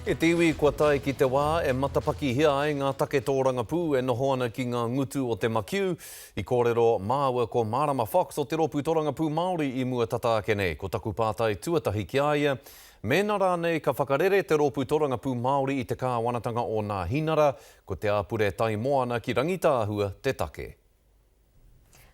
E te iwi kua tae ki te wā e matapakihia ai ngā take tōrangapū e noho ana ki ngā ngutu o te makiu. I kōrero māua ko Marama Fox o te Rōpū Torangapū Māori i mua tata ake nei. Ko taku pātai tuatahi ki a ia, mēnā rānei ka whakarere te Rōpū Torangapū Māori i te kāwanatanga o Nāhinara, ko te āpure tai moana ki Rangitāhua te take.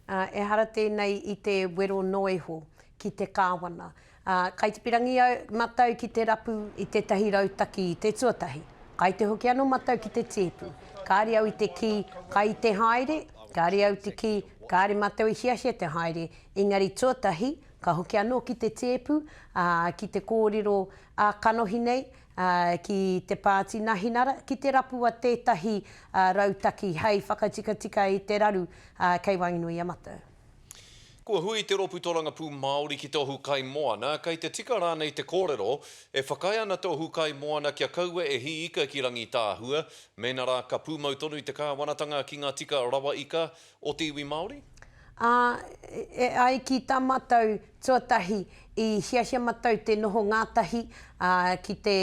Ā, ehara tēnei i te wero noa iho ki te Kāwana. Ā, kai te pirangi au, matau ki te rapu i tētahi rautaki i te tuatahi. Kai te hoki anō matau ki te tēpu. Kāre au i te kī, kai te haere, kāre au te kī, kāre matau i hiahia te haere, engari tuatahi, ka hoki anō ki te tēpu, ā, ki te kōrero ā-kanohi nei, ā, ki te Pāti Nahinara, ki te rapua tētahi rautaki hei whakatikatika i te raru kei waenganui i a matou. Kua hui te Rōpū Torangapū Māori ki te Ohu Kaimoana, kei te tika rānei te kōrero, e whakaae ana te Ohu Kaimoana kia kaua e hī ika ki Rangitāhua, mēnā rā ka pūmau tonu te kāwanatanga ki ngā tika rawa ika o te iwi Māori? Ā, e ai ki tā mātou tuatahi, i hiahia mātou te noho ngātahi, ā, ki te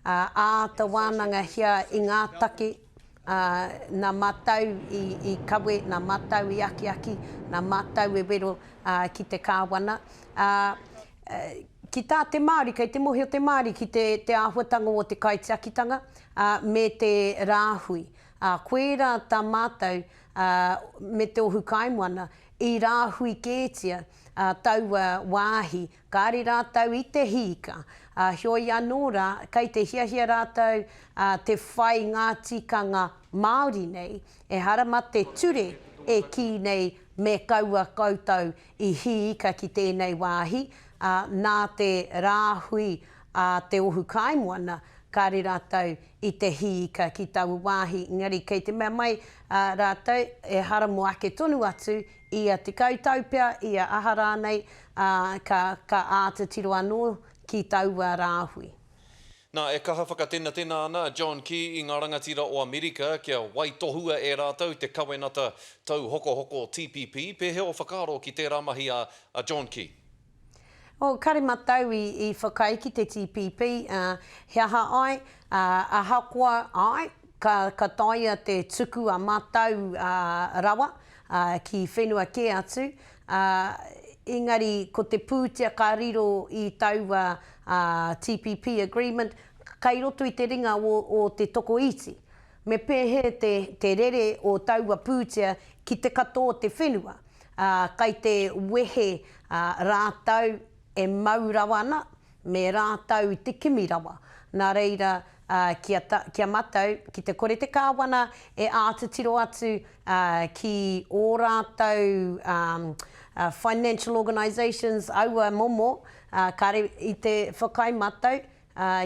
āta wānangahia i ngā take, ā, nā mātou i, i kawe, nā mātou i akiaki, nā mātou e wero, ā, ki te Kāwana. Ā, ki tā te Māori, kei te mōhio te Māori ki te, te āhuatanga o te kaitiakitanga, ā, me te rāhui. Ā, koirā tā mātou, ā, me te ohu kaimoana, i rāhui kētia taua wāhi, kāre rātou i te hīka, ā, heoi anō rā, kei te hiahia rātou te whai ngā tikanga Māori nei, ehara ma te ture e kī nei me kaua koutou i hīka ki tēnei wāhi, ā, nā te rāhui a te ohu kaimoana, kāre rātou i te hīka ki taua wāhi, engari kei te mea mai rātou, ehara mō ake tonu atu, ia 10 tau pea, ia aha rānei, ā, ka, ka āta tiro anō ki taua rāhui. Nā, e kaha whakatenatena ana a John Key i ngā rangatira o Amerika kia waitohua e rātou te kawenata tauhokohoko TPP. Pēhea ō whakaaro ki tērā mahi a a John Key? Oh, kare matau i whakaae ki te TPP, ā, he aha ai, ā, ahakoa, āe, ka, ka taea te tuku a matau, ā, rawa, ā, ki whenua kē atu, ā, engari ko te pūtea ka riro i taua, ā, TPP agreement, kei roto i te ringa o, o te tokoiti. Me pēhea te, te rere o taua pūtea ki te katoa o te whenua? ā, kai te wehe rātou e mau rawa ana, me rātou i te kimi rawa. Nā reira, kia, kia matau, ki te kore te Kāwana e āta tiro atu ki ō rātou financial organisations, aua momo, kāre i te whakaae mātou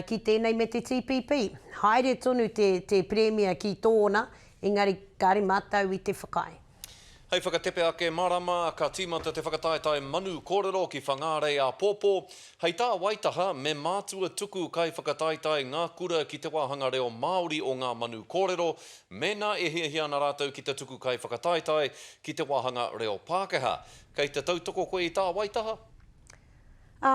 ki tēnei me te TPP. Haere tonu te, te Pirimia ki tōna, engari kāre mātou i te whakaae. Hei whakatepe ake marama, ka tīmata te whakataetae Manu Kōrero ki Whangārei āpōpō. Hei tā Waitaha, me mātua tuku kaiwhakataetae ngā kura ki te wāhanga reo Māori o ngā Manu Kōrero, mēnā e hiahia ana rātou ki te tuku kaiwhakataetae ki te wāhanga reo Pākehā. Kei te tautoko koe i tā Waitaha? Ā,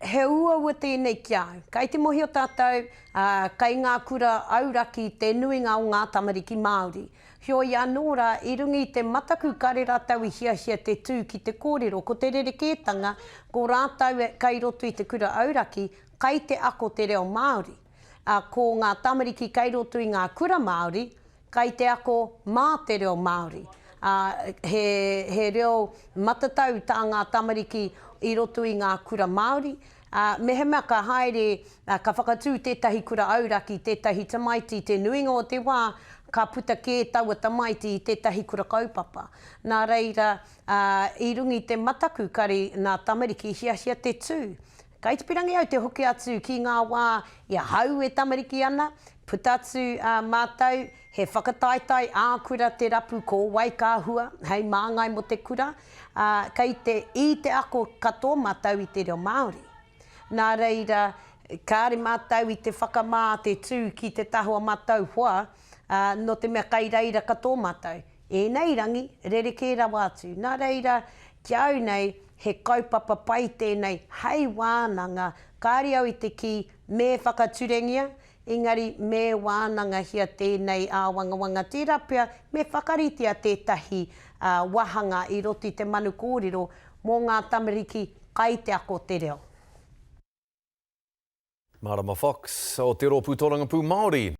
he uaua tēnei ki a au. Kei te mohio tātou, ā, kei ngā kura auraki te nuinga o ngā tamariki Māori. Heoi anō rā, i runga i te mataku kare rātou i hiahia te tū ki te kōrero, ko te rerekētanga, ko rātou kei roto i te kura auraki, kei te ako te reo Māori. Ā, ko ngā tamariki kei roto i ngā kura Māori, Kai te ako mā te reo Māori. Ā, he, he reo matatau tā ngā tamariki i roto i ngā kura Māori. Ā, mehemea ka haere, ā, ka whakatū tētahi kura auraki, tētahi tamaiti, te nuinga o te wā, ka puta kē taua tamaiti i tētahi kura kaupapa. Nā reira, ā, i runga i te mataku kare nā tamariki hiahia te tū. Kai te pirangi au te hoki atu ki ngā wā i ahau e tamariki ana, puta atu a mātou, he whakataetae ā-kura te rapu ko wai ka hua hei māngai mō te kura, ā, kei te, i te ako katoa mātou i te reo Māori. Nā reira, kāre mātou i te whakamā te tū ki te taha o mātou hoa, ā, nō te mea kai reira katoa mātou. Ēnei rangi, rerekē rawa atu. Nā reira, ki a au nei, he kaupapa pai tēnei hei wānanga, kāre au i te kī me whakaturengia, Engari me wānangahia tēnei āwangawanga, tērā pea me whakaritea tētahi wāhanga i roto i te manu kōrero mō ngā tamariki kai te ako te reo. Marama Fox, o te Rōpū Tōrangapū Māori.